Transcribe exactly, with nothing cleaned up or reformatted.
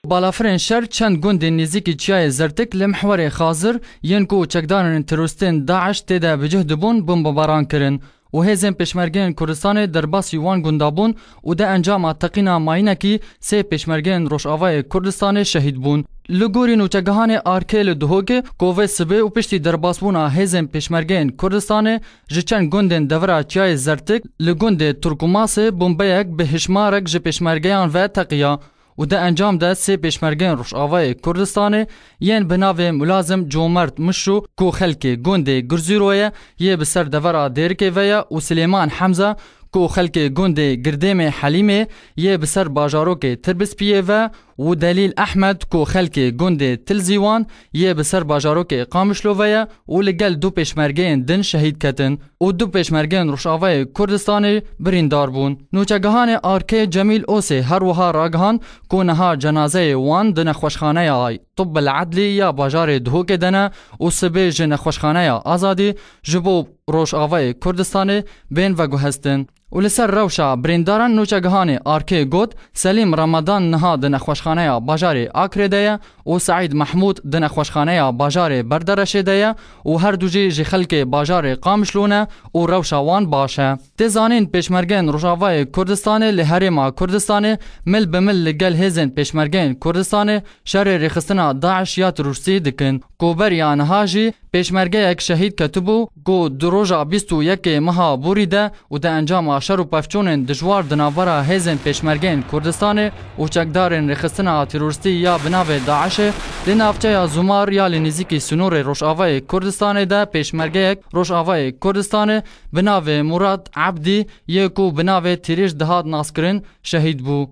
Balafirên şer çend gundên nêzîkî Çiyayê Zertik li mihwerê Xazir yên ku çekdarên terorîstên DAIŞ tê de bi cih dibûn bombebaran kirin û hêzên Pêşmergeyên Kurdistanê derbasî wan gunda bûn û di encama teqîna mayînekî sê Pêşmergeyên Rojavayê Kurdistanê şehîd bûn. Li gorî nûçegihanê Arkê li Duhokê ku vê sibê û piştî derbasbûna hêzên Pêşmergeyên Kurdistanê ji çend gundên devera Çiyayê Zertik li gundê Turkumasê bombeyek bi hişmarek ji Pêşmergeyan ve teqiya û di encam de sê Pêşmergeyên Rojavayê Kurdistanê yên bi navê Mulazim Comert Mişû ku xelkê gundê Girzîro ye yê bi ser devera Dêrikê ve ye û Silêman Hemza ku xelkê gundê Girdêmê Helîmê yê bi ser bajarokê Tirbispiyê ve û Delîl Ehmed ku xelkê gundê Tilzîwan yê bi ser bajarokê Qamişlo ve ye û li gel du pêşmergeyên din şehîd ketin û du pêşmergeyên Rojavayê Kurdistanê birîndar bûn. Nûçegihanê Arkê Cemîl Osê her wiha ragihand ku niha cenazeyê wan di nexweşxaneya Tibb el Edlî ya bajarê Duhokê de ne û sibê ji nexweşxaneya Azadî ji bo Rojavayê Kurdistanê bên veguhestin. Û li ser rewşa birîndaran nûçegihanê Arkê got, Selîm Ramadan niha di nexweşxaneya bajarê Akrê de ye û Seîd Mehmûd di nexweşxaneya bajarê Berdereşê de ye û her du jî ji xelkê bajarê Qamişlo ne û rewşa wan baş e. Tê zanîn, pêşmergeyên Rojavayê Kurdistanê li Herêma Kurdistanê mil bi mil li gel hêzên pêşmergeyên Kurdistanê şerê rêxistina DAIŞ ya terorîstî dikin, ku beriya niha jî pêşmergeyek şehîd ketibû, ku di roja bîst û yekê meha Borî de û di encama şer û pevçûnên dijwar di navbera hêzên pêşmergeyên Kurdistanê û çekdarên rêxistina terorîstî ya bi navê DAIŞê li navçeya Zumar ya li nêzîkî sînorê Rojavayê Kurdistanê de pêşmergeyek Rojavayê Kurdistanê bi navê Murad Ebdî yê ku bi navê Tîrîj dihat naskirin şehîd bû.